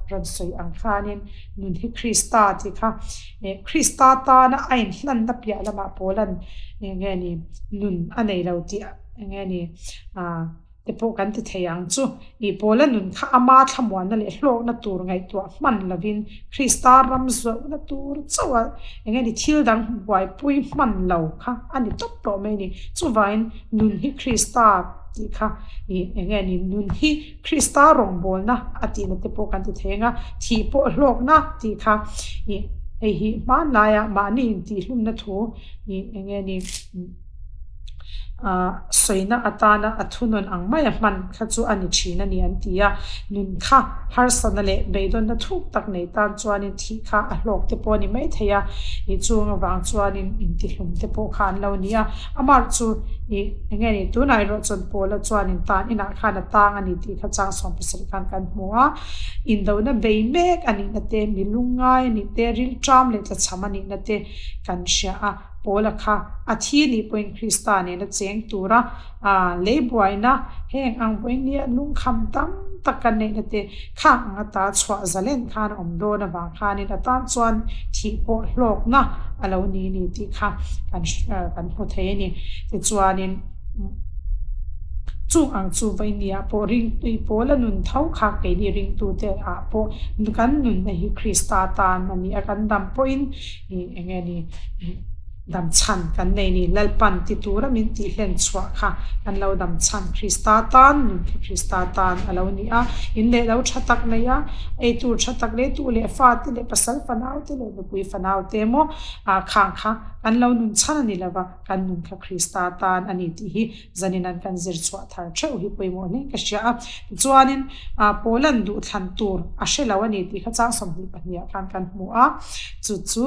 rawn sawi ang khanin nun hi Krista tih kha Krista tana a inhlanna piah lamah Paula'n eng nge ni nun a nei lo tih eng nge ni te pawh kan ti thei ang chu. Ih Paula nun kha ama thlamuanna leh hlawkna tur ngaihtuah hman lovin Krista ram zawhna tur chauh a eng nge ni thil dang buaipui hman lo kha a ni tawp tawh mai a ni. Chuvangin nun hi Krista tih kha ih eng nge ni nun hi Krista rawngbawlna a tihna te pawh kan ti thei ang a, thih pawh hlawkna tih kha ih hei hi hmanlaiah mahni intihhlumna thu ih eng nge ni ah sawina atana a thunawn ang maia hman kha chu a ni thin a ni an ti a, nun kha harsatna leh beidawnna thuk tak nei tan chuanin thih kha a hlawk te pawh a ni maithei a, ih chung avang chuanin intihlum te pawh kha an lo ni a, amah chu ih eng nge ni tunah erawh chuan Paula chuanin tan inah khan a tang a ni tih kha chang 17 khan kan hmu a, indona bei mek a nihna te, mi lungngai a nih te, rilṭam leh tlachham a nihna te kan hria a. Paula kha a thi nih pawhin Krista nena cheng tura lei buaina heng ang vawiin nia lungkham tam tak kan neihna te khang ang ata chhuah zalen khan a awm dawn avang khanin a tan chuan thih pawh hlawkna a lo ni ni tih kha kan kan hmu thei a ni. Tichuanin chung ang chu vawiin nia pawh ringtui Paula nun tho kha keini ringtute ah pawh kan nunna hi Krista tan a ni a, kan dam pawhin eng nge ni dam chhan kan nei ni Lalpan ti tura min tih hlen chhuah kha kan lo dam chhan Krista tan nun kha Krista tan a lo ni a, in leh lo tha tak nei a, ei tur tha tak leh tu leh fa te leh pasal fanau te leh nupui fanau te emaw ah khang kha kan lo nun chhan a ni lova kan nun kha Krista tan a ni tih hi zanin an kan zir chhuah thar theuh hi pawimawh hle ka hria a. Tichuanin Paula'n duhthlan tur a hre lo a ni tih kha chang 22 ah khan kan hmu a, chu chu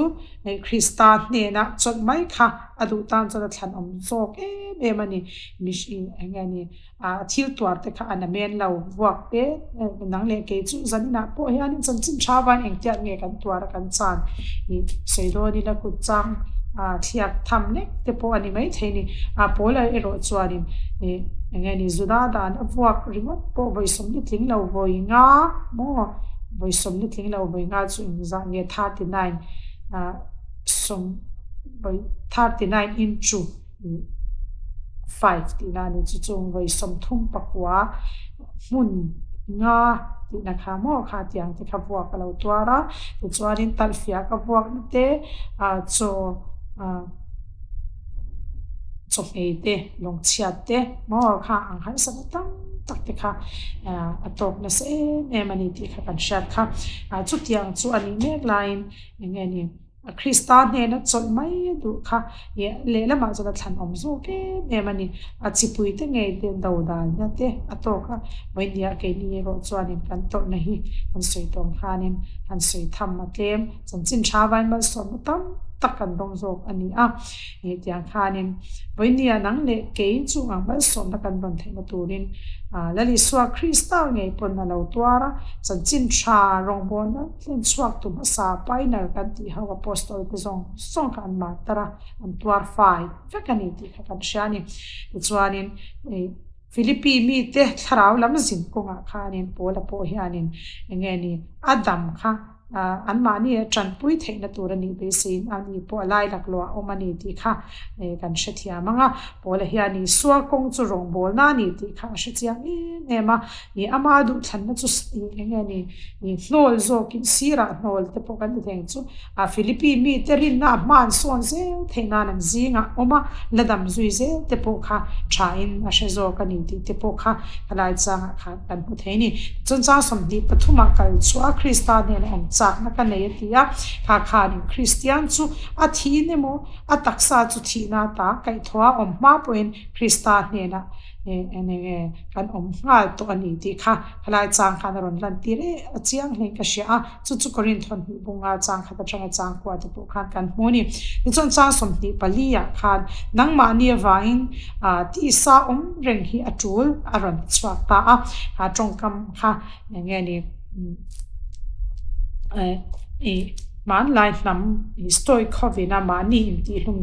Krista hnena chawlh mai kha a duh tan chuan a thlan awm zawk em em a ni. Mihring eng nge ni thil tuar te kha a na men lo vuak te nang leh kei chu zaninah pawh hianin chanchin tha vain engtiang nge kan tuar a kan chan sawi dawn ila kut chang thliak tham lek te pawh a ni maithei a ni. Paula erawh chuanin eng nge ni Juda dan a vuak ringawt pawh vawi sawmli tling lo vawi nga maw vawi sawmli tling lo vawi nga chu engzah nge 39 sawm vawi 39 into 5 tihna a ni chu chung vawi 39 hmun nga tihna kha maw kha tiang te kha vuak a lo tuar a tichuanin talhfiak a vuakna te ah chaw ah chawhmeh te lawngchhiat te maw kha ang harsatna tam tak te kha ah a tawk nasa em em a ni tih kha kan hriat kha ah chutiang chu a nih mek laiin eng nge ni. Krista hnena chawlh mai a duh kha ih lehlamah chuan a thlan awm zawk em em a ni. A chipui te ngei te do dalna te a tawk a, vawinia keini erawh chuanin kan tawrhna hi kan sawi tawng khanin han sawi tham a tlem. Chanchin tha vain malsawmna tam tak kan dawng zawk a ni a. Ih tiang khanin vawinia nang leh kei chung ang malsawmna kan rawn theihna turin Lal Isua Krista ngei pawn a lo tuar a, chanchin tha rawngbawlna Hlen chhuak tu hmasa pioneer kan tih ho apostol te zawng zawng kha an martar a, an tuar fai vek a ni tih kha kan hria a ni. Tichuanin ih Philippi mite thlarau lam zin kawngah khanin Paula pawh hianin eng nge ni a dam kha. Anmahni a tanpui theihna tur a nih beiseiin a ni pawh a lai laklawh a awm a ni tih kha kan hrethiam ang a. Paula hian Isua kawng chu rawngbawlna a ni tih kha a hrechiang em em a. Ih ama duhthlanna chu eng nge ni ih hnawl zawkin sirah hnawl te pawh kan ti thei ang chu. A Philippi mite rinna a hma an sawn zel theih nan an zingah awm a, la dam zui zel te pawh kha thain a hre zawk a ni tih te pawh kha helai changah khan kan hmu thei a ni. Chungchang 23 ah kal chhuah a Krista hnena awm chakna ka nei a ti a, kha khanin Kristian chu a thiin emaw a taksa chu thihna ata kaihthawh a awm hma pawhin Krista hnenah eng enge kan awm nghal tawh a ni tih kha helai chang khan a rawn lantir e a chiang hlein ka hria a. Chu chu Korinth hnih bunga chang khat atanga chang kua te pawh khan kan hmu a ni. Tichuan chang 24 ah khan nangmahni avangin tisa awm reng hi a tul a rawn ti chhuak ta a, a tawngkam kha eng nge ni ih hmanlai hnam Stoic hovina mahni intihhlum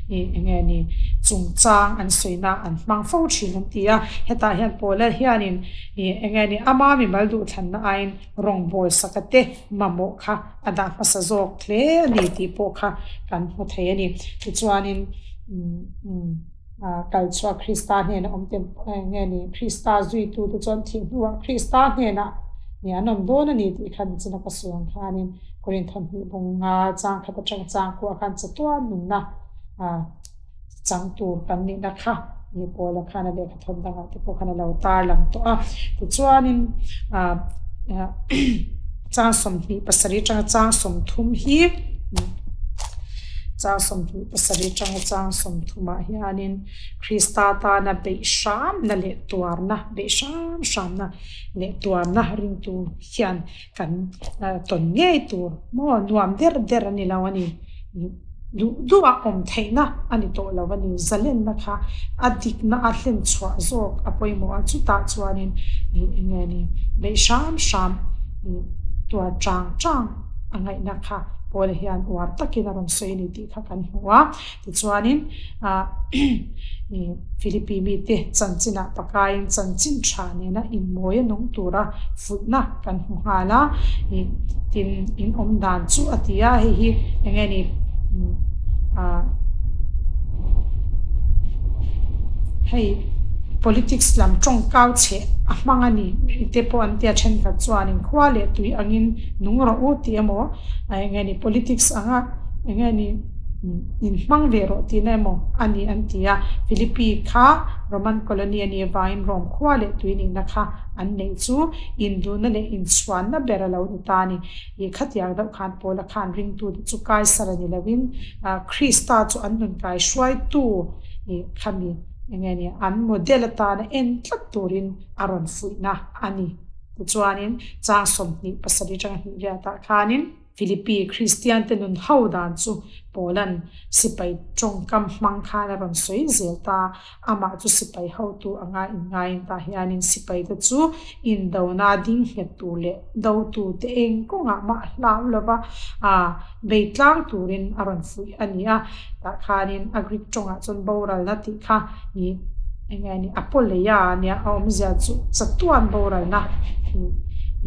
eng nge ni chungchang an sawina an hmang fo thin an ti a. Hetah hian Paula hianin eng nge ni ama mimal duhthlanna aiin Rawngbawl saka te mamawh kha a dah hmasa zawk hle a ni tih pawh kha kan hmu thei a ni. Tichuanin kal chhuah Krista hnenah awm te nge ni Krista zuitute chuan thih hnuah Krista hnenah an awm dawn a ni tih kha nichina ka sawi ang khanin Korinth hnih bunga chang khat atanga chang khuah khan chatuan nunna chang tur kan nihna kha ni Paula khan a lehkha thawm dangah te pawh khan a lo tar lang tawh a. Tichuanin ah chang 27 atanga chang 30 hi chang 27 atanga chang 30 ah hianin Krista tana beih hramna leh tuarna beih hram hramna leh tuarna ringtu hian kan tawn ngei tur maw nuam der der a ni lo a ni. Duh duh a awm theihna a ni tawh lo a ni. Zalenna kha a dikna a hlen chhuah zawk a pawimawh a, chutah chuanin ih eng nge ni beih hram hram ih tuar chang chang a ngaihna kha Paula hian uar takin a rawn sawi a ni tih kha kan hmu a. Tichuanin ah ih Philippi mite chanchinah pakaiin chanchin tha nena inmawi a nung tura fuihna kan hmu nghal a, ih tin in awm dan chu a ti a, hei hi eng nge ni ah hei politics lam tawngkau chheh a hmang a ni te pawh an tia thenkhat chuanin khua leh tui angin nung rawh u tih emaw eng nge ni politics anga eng nge ni. In hmang ve rawh tihna emaw a ni an ti a. Philippi kha Roman colony a nih avangin Rome khua leh tui nihna kha an neih chu induhna leh inchhuanna ber a lo ni ta a ni. Ih khatiang deuh khan Paula khan ringtute chu Kaisar a ni lovin Krista chu an nun kaihruaitu ih khami eng nge ni an model atana en tlat turin a rawn fuihna a ni. Tichuanin chang 27 atanga hnih riatah khanin. Philippi Kristiante nun ho dan chu Paula'n sipai tawngkam hmang khan a rawn sawi zel ta. Amah chu sipai hotu anga inngaiin tah hianin sipaite chu indona ding nghet tur leh dotute eng kawngah mah hlau lova bei tlang turin a rawn fuih a ni a. Tah khanin a Greek tawngah chuan boralna tih kha ih eng nge ni apoleia a nia a awmzia chu chatuan boralna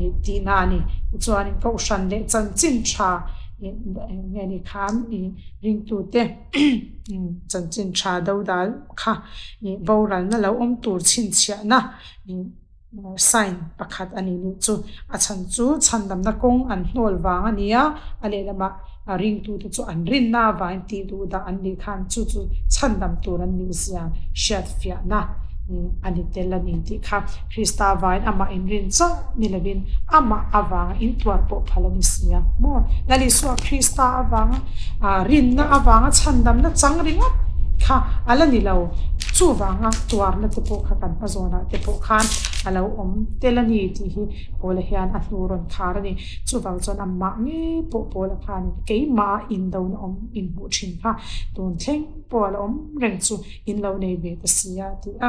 ih tihna a ni. Tichuanin kohhran leh chanchin tha ih eng nge ni khan ih ringtute chanchin tha dodal kha ih boralna lo awm tur chhinchhiahna ih Sign pakhat a ni nih chu. A chhan chu chhandamna kawng an hnawl vang a ni a, a lehlamah ringtute chu an rinna avangin tih duh dah an nih khan chu chu chhandam tur an nih zia hriatfiahna a ni tel a ni tih kha Krista avangin amah inrin chauh ni lovin amah avanga intuar pawh phal a ni si a maw? Lal Isua Krista avanga rinna avanga chhandamna chang ringawt kha a la ni lo. Chuvanga tuarna te pawh kha kan hma zawnah te pawh khan a lo awm tel a ni tih hi Paula hian a hnu rawn khar a ni. Chuvang chuan amah ngei pawh Paula khanin keimah indona awm inhmuh thin kha tun thleng pawh a la awm reng chu in lo nei ve ta si a ti a.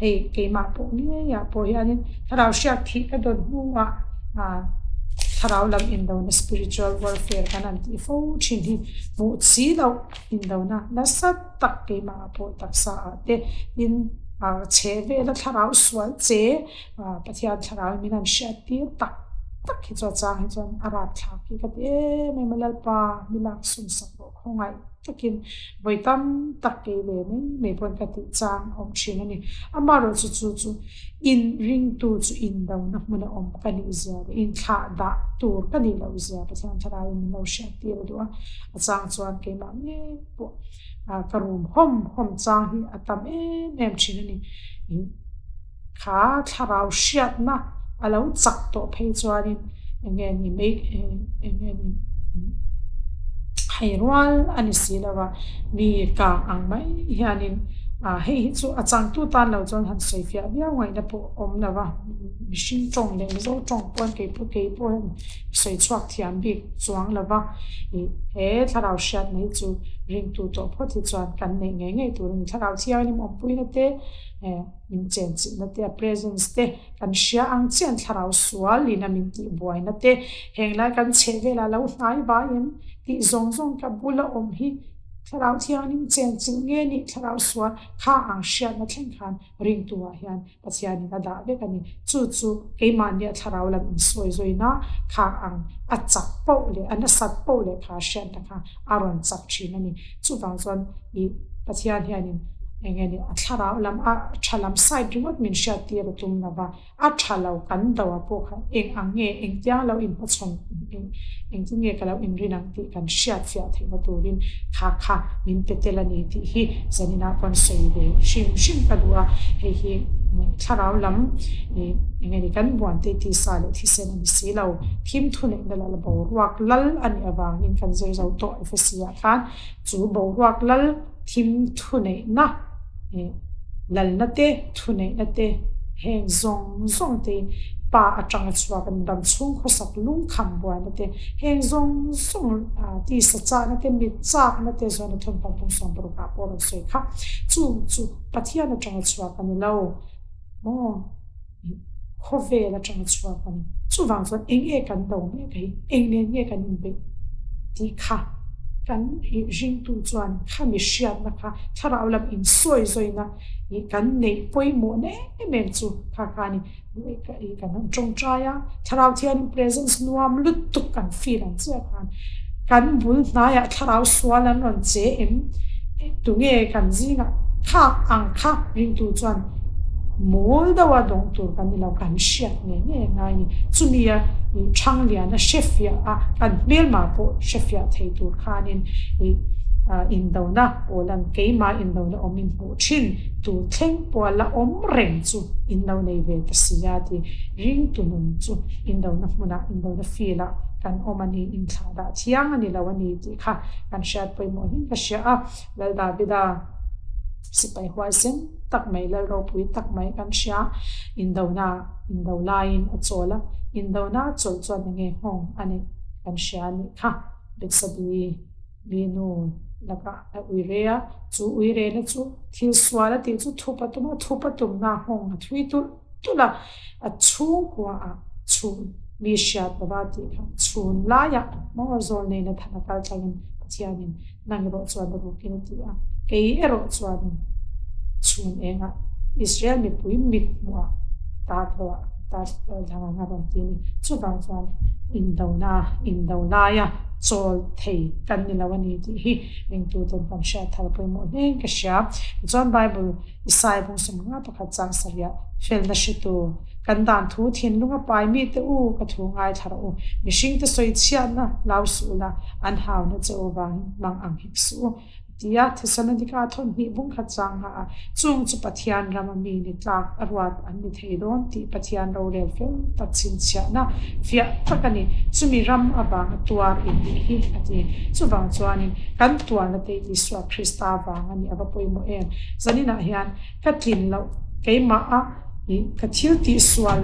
Hei keimah pawh ngeiah pawh hianin thlarau hriat thih ka dawn hnuah thlarau lam indona spiritual warfare kan han tih fo thin hi hmuh chi loh indona nasa tak keimah ah pawh taksa ah te tin ah chhe vela thlarau sual che ah Pathian thlarau in min han hriat tir tak. tak hi chu a chang hi chuan a rapthlak hi ka ti em em a, Lalpa mi lak sun sak rawh khawngaih takin vawi tam tak kei ve mai mai pawn ka tih chang a awm thin a ni. Amaherawhchu chu chu in ringtu chu indona hmun a awm ka nih zia leh inthlah dah tur ka nih loh zia Pathian thlalaiin min lo hriat tir a duh a, a chang chuan keimah ngei pawh ka rum hawm hawm chang hi a tam em em thin a ni. Kha thlarau hriatna a lo chak tawh phei chuanin eng nge ni mai eng nge ni hairual a ni si lo va, mi kang ang mai hianin ah hei hi chu a changtu tan lo chuan han sawi fiah viau ngaihna pawh a awm lo va, mihring tawng leh mizo tawng pawn kei pawh kei pawh hian sawi chhuak thiam bik chuang lo va, ih he thlarau hriatna hi chu ringtu tawh phawt hi chuan kan neih ngei ngei tur a ni, thlarau thianghlim awmpuina te. Min chenchilhna te, a presence te kan hria ang chian thlarau sual in a min tih buaina te, henglai kan chheh velah lo hnai vai em tih zawng zawng ka bula awm hi thlarau thianghlim chenchilh nge nih thlarau sual kha ang hriatna thleng khan ringtu ah hian Pathianin a dah vek a ni. Chu chu keimahnia thlarau lam insawi zawina kha ang a chak poh leh a nasat poh leh kha hriatna kha a rawn chak thin a ni. Chuvang chuan ih Pathian hianin eng nge ni a thlarau lam a tha lam side ringawt min hriat tir a tum lova, a tha lo kan do ah pawh kha eng ang nge engtiang lo inhmachhawn eng engtin nge ka lo inrin ang tih kan hriat fiah theihna turin kha kha min pe tel a ni tih hi zaninah pawn sawi ve hrim hrim ka duh a, hei hi thlarau lam ih eng nge ni kan buan te tisa leh thisen a ni si lo, thim thuneihna leh la boruak lal a nih avangin kan zir zo tawh Efesi ah. Khan chu boruak lal thim thuneihna ih lalna te thuneihna te heng zawng zawng te pa atanga chhuak an dam chhung khawsak lungkham buaina te heng zawng zawng ah tisa chahna te mit chakna te zawn a thawm pang pawng 60 ah pawh a rawn sawi kha chung chu Pathian atanga chhuak a ni lo maw. Khawvel atanga chhuak a ni. Chuvang chuan eng nge kan do mek hi, eng nen nge kan inbeih tih kha kan ringtu chuan khami hriatna kha thlarau lam insawi zawina ih kan neih pawimawh em em chu kha kha a ni. Kan han tawngtai a, thlarau thianin presence nuam lutuk kan feel ang chiah khan kan bul hnaiah thlarau sual an rawn che em tunge kan zingah khak ang kha ringtu chuan mawl deuha dawng tur kan ni lo, kan hriat ngei ngei a ngai a ni. Chumi a ih thang lian a hre fiah a, kan hmelmah pawh hre fiah thei tur khanin ih indona pawlan keimah indona awm in hmuh thin tur thleng pawh a la awm reng chu in lo nei ve ta si a ti. Ringtu nun chu indona hmunah indona field ah kan awm a ni, inthlah dah thiang a ni lo a ni tih kha kan hriat pawimawh hlin ka hria a. Lal Davida. Sipai huaisen tak mai, lal ropui tak mai kan hria. Indona, indo laiin a chawl a, indona a chawlh chuan enge nghawng a neih kan hria a nih kha. Betsabi mi nu lakah a ui re a, chu ui rena chu thil sual a tih chu thup a tum a, thup a tumna nghawng a thui tulh tulh a, a chhungkua ah chhun mi hriat lova tih kha chhun laiah maw zawl neina than a kal tlangin Pathianin Nang erawh chuan a rukin a ti a, kei erawh chuanin chhun engah Israel mipui mit hmuhah tar hlawh tar dang ang a rawn ti a ni. Chuvang chuan indona, indo laia chawl thei kan ni lo a ni tih hi ringtuten kan hriat thar pawimawh hlein ka hria. Tichuan Bible Isaiah bung sawmnga pakhat chang sarih felna hretu kan dan thu thinlung a pai mite u ka thu ngaithla rawh u. Mihringte sawi chhiatna lau suh ula, an hauna che u vangin mang ang hek suh u. A ti a, Thessalonika thawn hnih bung khat chang nga a, chung chu Pathian rama mi ni tlak a ruat an ni thei dawn tih Pathian rorel fel tak chhinchhiahna fiah tak a ni. Chumi ram avanga tuar in nih hi a ti. Chuvang chuanin kan tuarna te Isua Krista vang a nih a va pawimawh em? Zaninah hian ka tlin loh keimah a ih ka thil tih sual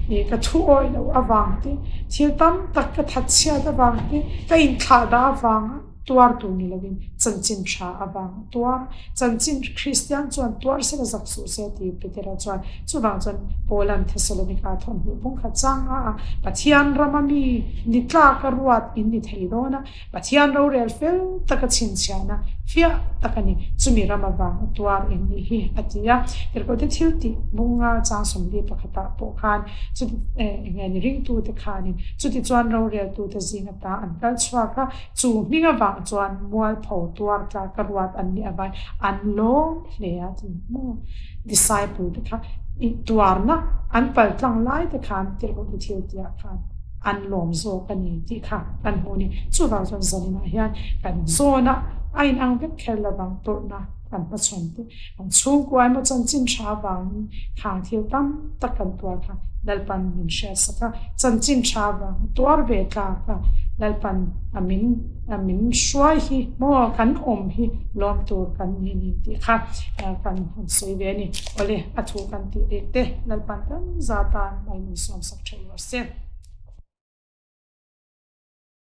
ih ka thu awih loh avang te, thil tam tak ka that chhiat avang te, ka inthlah dah avanga tuar tur ni lovin chanchin tha avang a tuar. Chanchin Kristian chuan tuar sela zak suh se tih Petera chuan chuvang chuan Paulan Thessalonika thawmhnih bung khat chang a a Pathian rama mi ni tlak a ruat in ni thei dawn a, Pathian rorel fel taka chhinchhiahna Fiah tak a ni. Chumi ram avanga tuar eng nih hi a ti a. Tirhkohte thil tih bunga chang sawmli pakhatah pawh khan chuti eng nge ni ringtute khanin chuti chuan roreltute zing ata an kal chhuak a, chu hming avang chuan mualpho tuar tlaka ruat an nih avangin an lawm hle a ti maw. Disciple te kha tuarna an paltlang lai te khan tirhkohte thil tihah khan an lawm zawk a ni tih kha kan hmuh a ni. Chuvang chuan zaninah hian kan zawna a inang vek kher lovang tawrhna kan hmachhawn te, kan chhungkua emaw chanchin tha avangin khang thil tam tak kan tuar kha Lalpan min hriatsak a, chanchin tha avang tuar ve tlak a Lalpan a min a min hruai hi maw kan awm hi lawm tur kan ni ni tih kha kan han sawi ve a ni. Awle a thu kan tih bik te Lalpan kan za tan a insawnsak theih rawh se.